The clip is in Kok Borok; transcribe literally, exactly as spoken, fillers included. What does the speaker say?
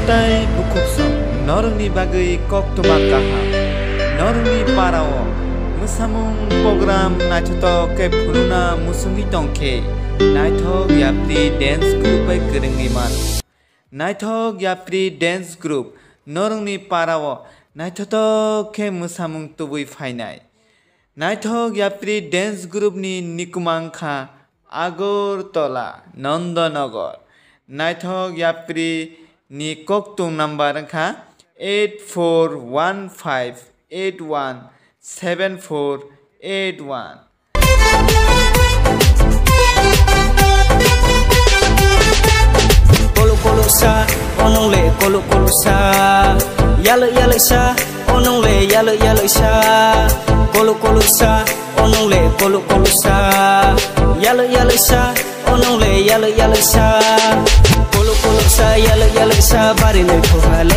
Tai bukhuk song, norokni bagwi koktwma kaham. Norokni parao mwsamung program naithotok khe phunukna muchungwi tongkhe, Naithok Yapri Dance Group bai kwrwngwi mano. Naithok Yapri Dance Group norokni parao naithotok khe mwsamung tubui phainai. Naithok Yapri Dance Group ni nikuma wngkha Agartala, Nandanagar. Naithok Yapri ni koktung number wngkha eight four one five eight one seven four eight one. Kolok kolok sa, onong le kolok kolok sa. Yalo yalo sa, onong le yalo yalo sa. Kolok kolok sa, onong le kolok kolok sa. Yalo yalo sa, onong le yalo yalo sa. Kolok kolok sa, yalo yalo sa, bari noi khoha le.